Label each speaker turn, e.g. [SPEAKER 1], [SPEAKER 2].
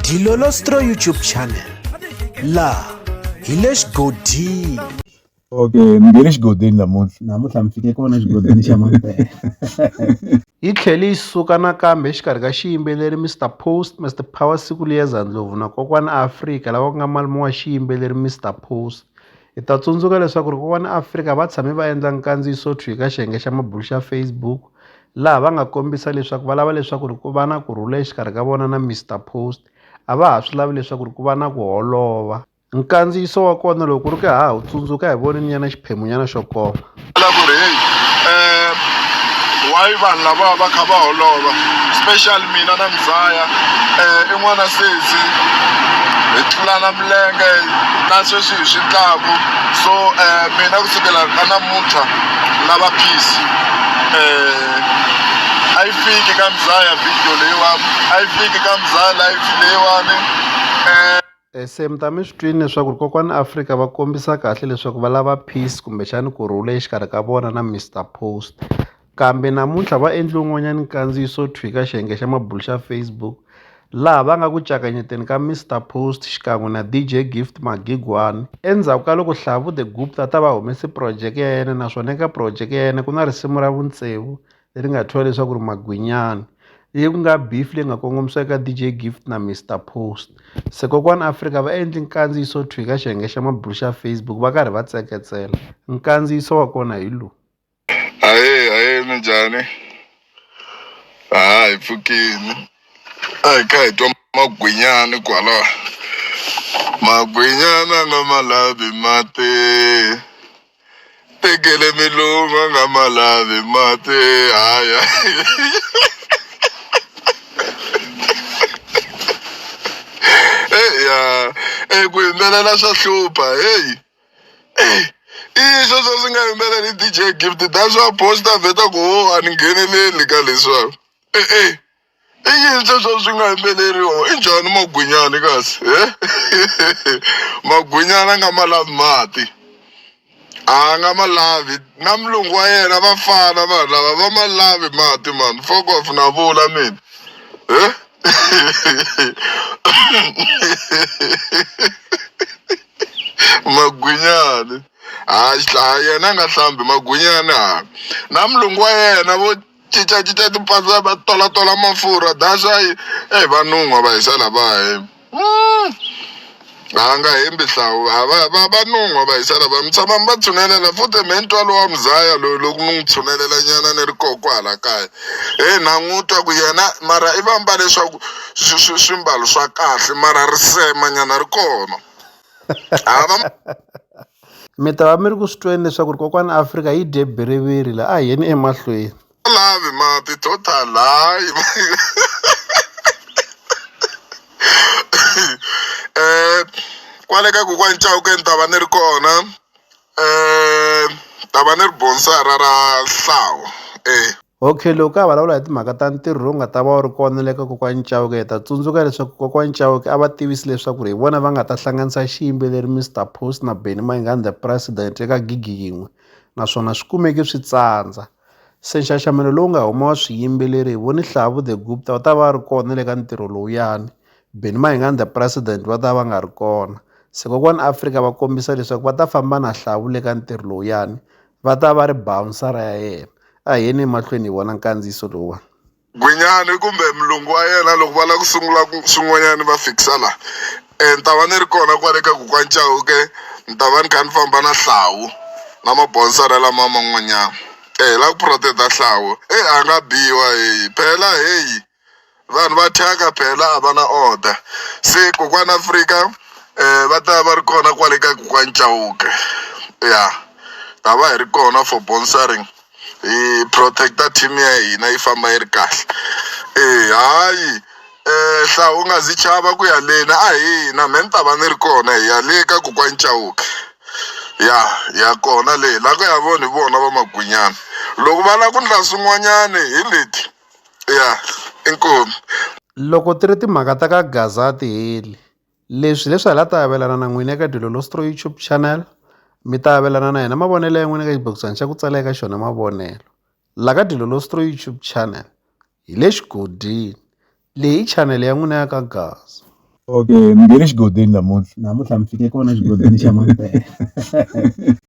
[SPEAKER 1] Dilolostro YouTube channel laha hi le xigodini.
[SPEAKER 2] Okay, mi nge le xigodini namuntlha.
[SPEAKER 3] Namuntlha mi fike kona xigodini xa mampela.
[SPEAKER 4] Yi tlhele yi suka nakambe exikarhi ka xiyimbeleri Mr Post, Mr Power Sikuliyeza Ndlovu na Kokwani Afrika lava ku nga malume wa xiyimbeleri Mr Post. Hi ta tsundzuka leswaku ri Kokwani Afrika va tshame va endla nkandziyiso thwi ka xiyenge xa mabulo xa Facebook laha va nga kombisa leswaku va lava leswaku ri ku va na kurhula exikarhi ka vona na Mr Post a va ha swi lavi leswaku ri ku va na ku holova. Nkandziyiso wa kona loko ku ri ku ha ha wu tsundzuka hi vonile nyana xiphemunyana xo koma.
[SPEAKER 5] La ku ri heyi why vanhu lava va kha va holova special mina na mzaya i n'wana sesi hi tlulana milenge na sweswi hi swi tlaku so mina kusukela ka namuntlha lava peace a yi fiki ka mzaya video leyiwani a yi fiki ka mzaya life leyiwani .
[SPEAKER 4] Se mi ta mi swi twini leswaku ri kokwani Afrika va kombisa kahle leswaku va lava peace kumbexani kurhula exikarhi ka vona na Mister Post kambe namuntlha va endle wun'wanyani nkandziyiso thwi ka xiyenge xa mabulo xa Facebook laha va nga ku cakanyeteni ka Mister Post xikan'we na D_J Gift Magigwana endzhaku ka loko Hlavu The Gupta a ta va humese projeke ya yena naswona eka projeke ya yena ku na risimu ra vutsevu leri nga thyiwa leswaku ri Magwinyani leyi ku nga beef leyi nga kongomisiwa eka D_J Gift na Mister Post se kokwani Afrika va endli nkandziyiso thwi ka xiyenge xa mabulo xa Facebook va karhi va tseketsela nkandziyiso wa kona hi lowu.
[SPEAKER 5] Ahee ahee minjhani ha hi pfukini a hi kha hi twa magwinyani kwala magwinyana a nga ma lavi mati tekele milomu a nga ma lavi mati haya eya e ku yimbelela swa hlupha heyi i sweswo swi nga yimbeleli D_J Gift that's why post a vheta ku ho a ni ngheneleli ka leswiwani e-e i yini sweswo swi nga yimbeleriwa i njhani magwinyani kasi he magwinyana a nga ma lavi mati a nga ma lavi na mulungu wa yena va fana vanhu lava va ma lavi mati mani fokof na vula mina he magwinyani ha yena a nga hlambi magwinyani ha na mulungu wa yena vo cincacinca timpahla va tolatola mafurha that's why eyi va nun'hwa va hisa lavaya a nga hembi hlawu a va va va nun'hwa va hisa lava mi tshama mi va tshunelela futhi mehe ni twa lowa muzaya loyi loko ni n'wi tshunelela nyana ni ri koho kwahala kaya heyi na n'wi twa ku yena mara i va mbale swa ku swimbalo swa kahle mara risema nyana ri kona a va.
[SPEAKER 4] Mi ta va mi ri ku swi tweni leswaku ri kokwani Afrika yi dye biriviri la a hi yeni emahlweni.
[SPEAKER 5] Lavi mati total hayi kwale ka kokwani Chauke ni ta va ni ri kona ta va ni ri bonsara ra hlawu e.
[SPEAKER 4] Okay loko a vulavula hi timhaka ta ntirho lowu nga ta va wu ri kona le ka kokwani Chauke hi ta tsundzuka leswaku kokwani Chauke a va tivisi leswaku ri hi vona va nga ta hlanganisa xiyimbeleri Mister Post na Benny Mayengani the president eka gigi yin'we naswona swi kumeke swi tsandza se nxaxamelo lowu nga huma wa swiyimbeleri hi voni Hlavu the Gupta u ta va a ri kona le ka ntirho lowuyani Benny Mayengani the president va ta va nga ri kona se kokwani Afrika va kombisa leswaku va ta famba na Hlavu le ka ntirho lowuyani va ta va ri bouncer ya yena a hi yeni emahlweni hi vona nkandziyiso lowuwani.
[SPEAKER 5] Gwinyani kumbe mulungu wa yena loko va lava ku sungula swin'wanyana va fikisa la ni ta va ni ri kona kwale ka kokwani Chauke ni ta va ni kha ni famba na Hlawu na mabonsara lama man'wanyana hi lava ku protect-a Hlawu e a nga biwa heyi phela heyi vanhu va thyaka phela a va na order se kokwani Afrika va ta va ri kona kwale ka kokwani Chauke ya ta va hi ri kona for sponsoring hi protect-a team ya hina yi famba yi ri kahle e hayi hlawu u nga zi chava ku ya leni a hina me ni ta va ni ri kona hi ya le ka kokwani Chauke ya ya kona le la ku ya vona hi vona va magwinyana loko va lava ku ndla swin'wanyani hi leti ya inkomu.
[SPEAKER 4] Loko ti ri timhaka ta ka Gaza a ti heli. Leswi leswi hi la ta avelana na n'wina eka Dilolostro YouTube channel. Mi ta avelana na hina mavonelo ya n'wina eka xibokisana xa ku tsala eka xona mavonelo. La ka Dilolostro YouTube channel hi le xigodini. Leyi i chanele ya n'wina ya ka Gaza.
[SPEAKER 2] Okay, ni nge le xigodini namuntlha.
[SPEAKER 3] Namuntlha mi fike kona xigodini xa mampela.